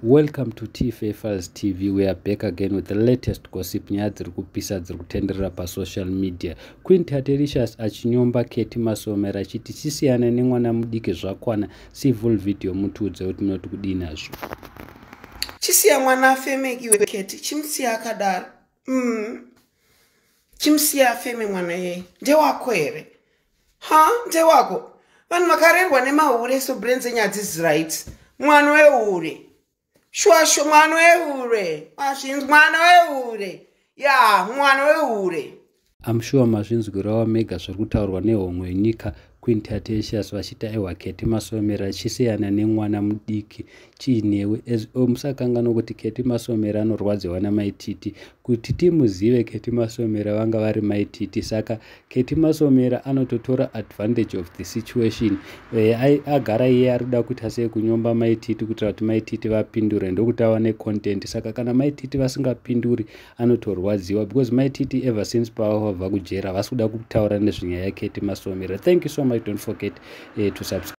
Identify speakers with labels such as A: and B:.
A: Welcome to Tfa Files TV. We are back again with the latest gossip, nyaya dziri kupisa dziri kutenderera pasocial media. Queen Tatelicious achinyomba Ketty Masomera achiti chisiyana nemwana mudiki, zvakwana. See full video, mutiudze kuti munoti kudii nazvo.
B: Chisiya mwana afeme iwe Ketty, chimusiya akadaro. Chimusiya afeme mwana yeye. Ndewako here? Ha, ndewako. Vanhu vakarerwa nemahure, so brain dzenyadzi, right? Mwana wehure, shwashwa, mwana wehure, azvinzi mwana wehure ya, mwana wehure.
A: I'm sure mazvinzwirawo mega zviri kutaurwa nehomwe yenyika Queen Tatelicious vachiti aiwa, Ketty Masomera, chisiyana nemwana mudiki, chiinewe. Musakanganwa kuti Ketty Masomera anorwadziwa namaititi. Kuti timuzive, Ketty Masomera vanga vari maititi, saka Ketty Masomera anototora advantage of the situation. Agara iye ari kuda kuita sei? Kunyomba maititi kuitira kuti maititi vapindure, ndokuti awane content. Saka kana maititi vasingapinduri, anotorwadziwa, because maititi ever since pavabva kujera havasi kuda kutaura nezvenyaya yaKetty Masomera. Thank you so much. Don't forget to subscribe.